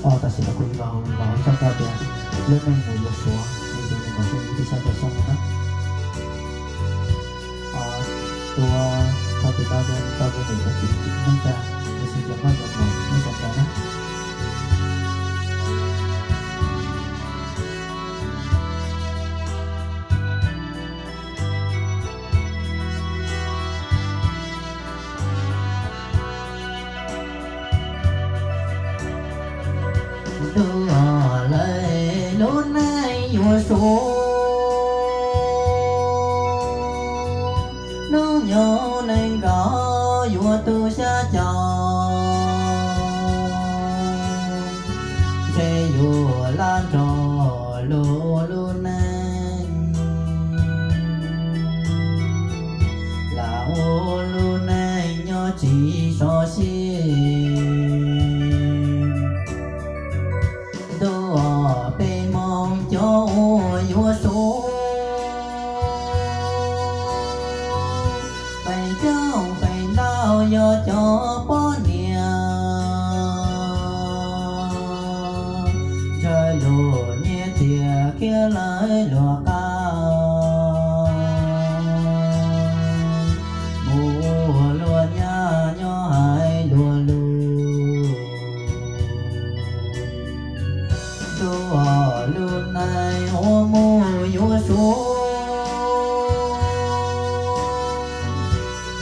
Tam sim no kuv los los txog tau tias lub neej mus yuav Suav es tus neeg kom kuv tus xya caum xyoo no na. Tua txog tus tau tias tau tias nim cov txiv neej tsa, tus xya caum koj yuav mus nej sawv daws na. Ntuj lawm lub neej yuav Suav, hnub nyoog nees nkaum yuav tu xya caum, ntshe yuav laj nrog luag lub neej, lam ua lub neej nyob tsis sov sij. Ntuj, peb Hmoob cov uas yuav Suav, feem coob feem ntau yog cov poj niam, ntshaw luag nyiaj txiag khiav lawv luag qab, mus ua luag nyab nyob hais luag lus. Ntuj, lub neej uas mus yuav Suav,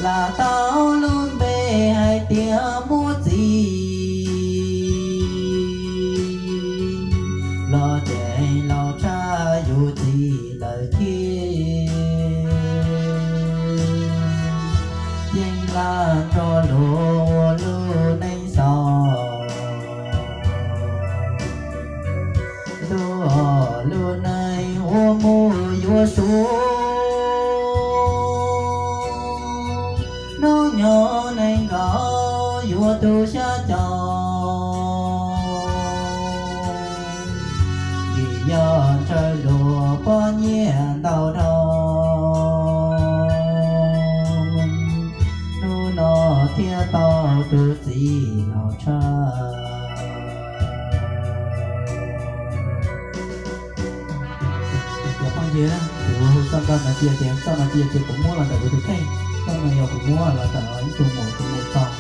lam tau lub npe hais tias muaj txiv, los ceev los tshaj yus txiv lawm thiab. Yeej laj nrog luag ua lub neej xaus. Ntuj, lub neej uas mus yuav Suav, hnub nyoog nees nkaum yuav tu xya caum, vim yog ntshaw luag poj nyiaj ntau dhau, hnub no thiaj tau tus txiv los tshaj. Cov phooj ywg, kuv hu txoj nkauj no tsis yog tias, txoj no tsis yog tias kuv muab los ntawm kuv tus kheej, txoj no yog kuv muab los ntawm ib tug muam kuv mus txog,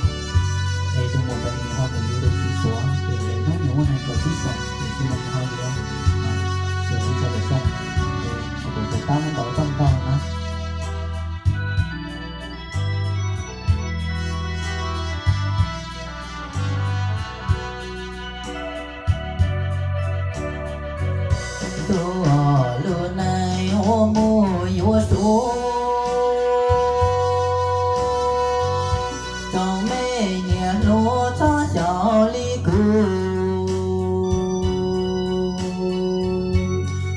es tus muam ntawd nws ho mus yuav tus txiv Suav, ces hnub nws muaj nees nkaum tsib xyoos, tiam sis mas nws ho yuav tus txiv Suav lawm xyoo, es kuv tus tab muab ntaus txoj nkauj no na. Ntuj, lub neej uas mus yuav Suav, tsoom me niam hluas txhob xyaum li kuv,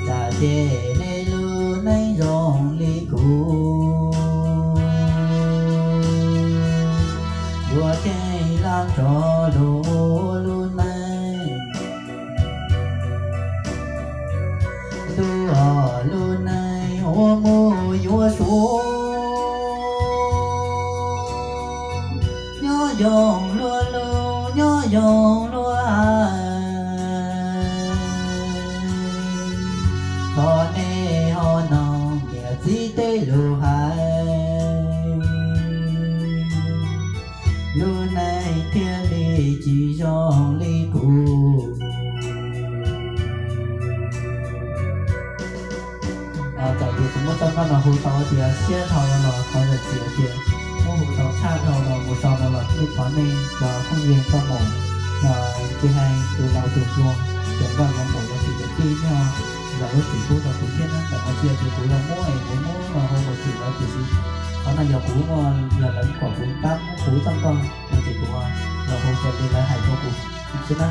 tsam ces nej lub neej zoo li kuv, yuav tsheej laj nrog luag ua lub neej. Ntuj, lub neej uas mus yuav Suav, nyob zoo luag lus nyob zoo luag hais, thov nej ho noog niam txiv tej lus hais, lub neej thiaj li tsis zoo li kuv. Txawm tias kuv muab txoj nkauj no hu tau tias siab dhau no los thov zam txim tias muab hu tau tshaj dhau no mus sau no los nej thov nej cov phooj ywg nkauj muam, tsis hais tus laus tus hluas, cov nkauj cov muam cov kwv cov tij nej ho zam lub txim pub rau kuv thiab na. Txawm no tsis yog tias kuv los muab es kuv muab los hu mus txim lawv tiam sis qhov no yog kuv, yog lawv kom kuv pab muab kuv txoj nkauj no ces kuv los hu xws li lawv hais rau kuv xwb na.